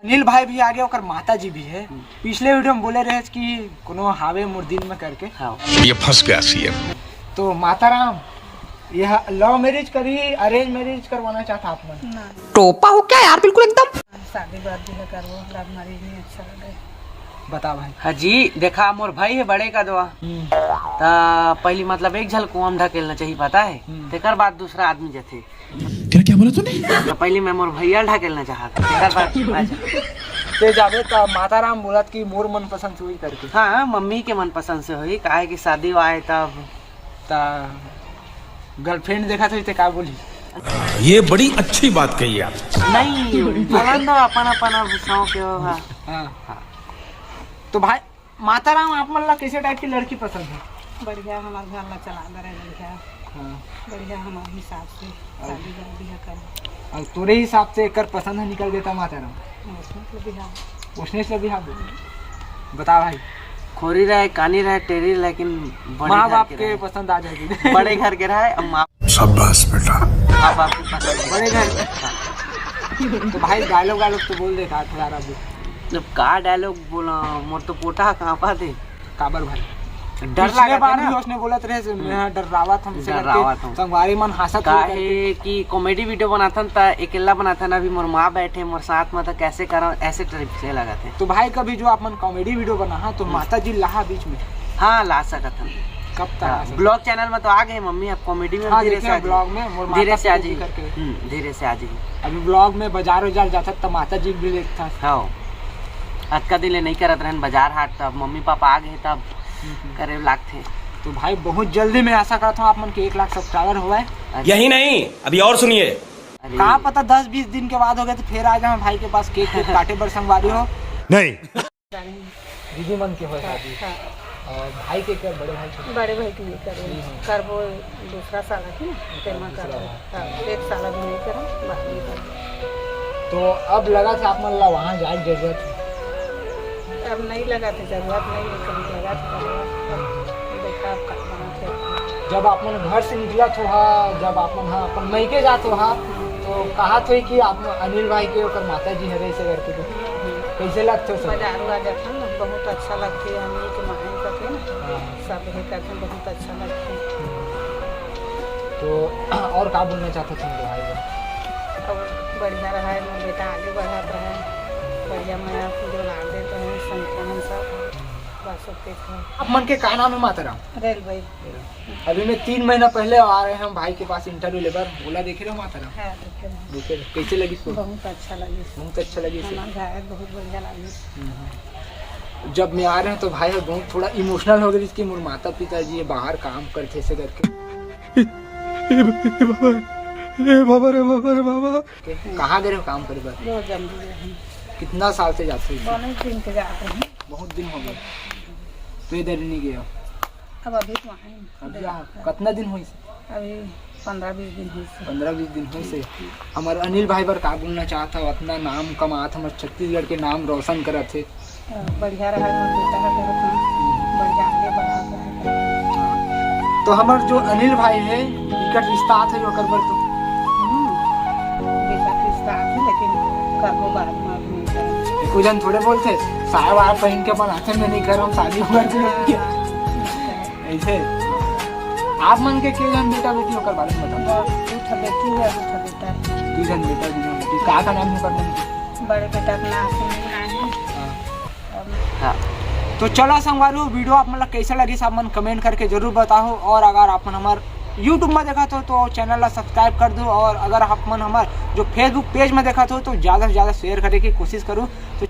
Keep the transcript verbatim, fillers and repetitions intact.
अनिल भाई भी आगे, ओकर माता जी भी है। पिछले वीडियो में बोले रहे कि कोनो हावे मोर दिल में करके। हाँ। ये फंस गया सीएम। तो माता राम, यह लव मैरिज करी, अरेंज मैरिज करवाना चाहता आप मन? ना। टोपा हो क्या यार, बिल्कुल एकदम। शादी बाद भी है करबो, लव मैरिज नहीं अच्छा लगे। बता भाई। हाँ जी, देखा मोर भाई है बड़े का दवा। हम्म। त पहली मतलब एक झल कुआं में ढकेलना चाहिए, पता है? हम्म। तेकर बाद दूसरा आदमी जथे। क्या, क्या बोला तूने? त पहली मैं मोर भैया ढकेलना चाहत हूँ, तेकर बाद अच्छा। ते जाबे त माता राम बोलत कि मोर मनपसंद से होई करके। हाँ, मम्मी के मनपसंद से होई, काहे कि शादी वाय तब। त गर्लफ्रेंड देखा तो ते का बोली? ये बड़ी अच्छी बात कही आप। नहीं, बोलन तो अपन अपन अब शौक हो, हाँ। हाँ। हाँ। तो भाई माता राम, आप मन ला कैसे टाइप की लड़की पसंद है? बढ़िया, हमार घर ला चला दे रहे, बढ़िया। हाँ। बढ़िया, हमारे हिसाब से शादी कर दिया कर। और तोरे हिसाब से एकर पसंद है, निकल देता माता राम। उसने तो बिहार। उसने से बिहार दे। बता भाई। खोरी रहे, कानी रहे, टेरी, लेकिन बड़े माँ घर बाप के के रहे। पसंद आ जाएगी। बड़े घर के रहे, अब माँ शाबाश बेटा। माँ बाप के पसंद। बड़े घर के। तो भाई डायलॉग वायलॉग तो बोल दे का थोड़ा रहा। जब का डायलॉग बोला, मोर तो पोटा कांपा थे। काबर भाई? डर पिछले लगा था बार ना। भी उसने बोलत रहे से, हम्म। मैं डर्रावत हम से डर्रावत करके हम। संगवारी मन हंसत हुए काहे करके। कि कॉमेडी वीडियो बनाथन त अकेला बनाथन, अभी मोर माँ बैठे मोर साथ में, त कैसे करम, ऐसे टाइप से लगा थे। तो भाई कभी जो आप मन कॉमेडी वीडियो बना, हाँ, तो हम्म। माता जी लहा बीच में। हाँ, ला सकत हन। कब तक हाँ, आ सकत? ब्लॉग चैनल में तो आ गए मम्मी, अब कॉमेडी में हाँ, धीरे देखे से हैं आ जाए। ब्लॉग में मोर धीरे माता से आ जी जी। करके। हम्म, धीरे से आ जी। अभी ब्लॉग में बाजार उजार जाथत त माता जी भी देखथस। हाँ। अतका दिन ले नहीं करत रहन बाजार हाट, तब मम्मी पापा आ गए तब हम्म। करे लागथे। तो भाई बहुत जल्दी मैं आशा करता हूँ आप मन के एक लाख सब्सक्राइबर होवय। अरे। यही नहीं, अभी और सुनिए। अरे। का पता दस बीस दिन के बाद हो गए तो फिर आ जाओ भाई के पास केक केक काटे बर संगवारी हो। नहीं। दीदी मन के होय शादी। हाँ। और भाई के कर, बड़े भाई के? बड़े भाई के नहीं करे। नहीं है। करबो दूसरा साल है ना, तेमा दूसरा करबो। साल। हाँ, एक साल अभी नहीं करम, बाद में करबो। तो अब लगा था आप मन ला वहाँ जाए के जरूरत? अब नहीं लगा था जरूरत, नहीं है, कभी लगा था जरूरत। देखा अब का बनत है। जब आप मन घर से निकलत हो हा, जब आप मन हा अपन मइके जात हो हा, तो कहा थे कि आप मन अनिल भाई के ओकर माता जी हरे ऐसे करके तो कैसे लगथे सब? बाजार उजार जाथन ना, बहुत अच्छा लगथे, हमनी के माई करके ना, हाँ। सब हे करथन, बहुत अच्छा लगथे। तो और का बोलना चाहते थे मेरे भाई को? और बढ़िया रहा है, मोर बेटा आगे बढ़त रहे, बढ़िया मया दुलार देत रहे, संगठन सब, बस ओके। आप मन के का नाम है माता राम? रेल भाई। अभी मैं तीन महीना पहले आ रहे हैं भाई के पास इंटरव्यू लेबर, बोला देखे रहो माता राम। हाँ, देखे रहो। देखे रहो। कैसे लगी इसको? बहुत अच्छा लगी। बहुत अच्छा लगी इसको। हमारा घर बहुत बढ़िया लगी। हम्म। जब मैं आ रहे हैं तो भाई बहुत थोड़ा इमोशनल हो गए, इसके मोर माता पिता जी बाहर काम करते ऐसे करके। ए, ए, ए बाबा, ए बाबा रे बाबा रे बाबा। कहाँ गए हो काम करे बर? रोज हम भी हैं। कितना साल से जाते हो? बहुत दिन के जाते हैं। बहुत दिन हो गए। तो इधर ही नहीं गए हो? अब अभी तो आए हैं। अब क्या, कितना दिन होइस? अभी पंद्रह बीस दिन होइस। पंद्रह बीस दिन होइस। हमारे अनिल भाई बर का बोलना चाहत हो? अपना नाम कमात, हमारे छत्तीसगढ़ के नाम रोशन करत है। बढ़िया रहा, मोर बेटा ह करत हे, बढ़िया आगे बढ़ा रहा। तो हमर जो अनिल भाई है, इकर रिश्ता आत है ओकर बर तो। हम्म, बेटा के रिश्ता आत है, लेकिन करबो बाद में, अभी नहीं करबो। एको झन थोड़े बोलते, साया वाया पहन के अपन हाथे में नहीं करम, शादी उमर के लोग के। हाँ। ऐसे आप मन के के झन बेटा बेटी ओकर बारे में बताओ। दू ठो बेटी है, दू ठो बेटा है। दू झन बेटा, दू झन बेटी। का, का नाम है ओकर मन के? बड़े बेटा के नाम सुनील नाम है। हाँ। और हाँ। तो चलो संगवारी हो, वीडियो आप मन ला कैसे लगी, सब मन कमेंट करके जरूर बताओ। और अगर आप मन हमार YouTube में देखत हो तो चैनल ला सब्सक्राइब कर दो, और अगर आप मन हमार जो Facebook पेज में देखत हो तो ज़्यादा से ज़्यादा शेयर करे की कोशिश करो। तो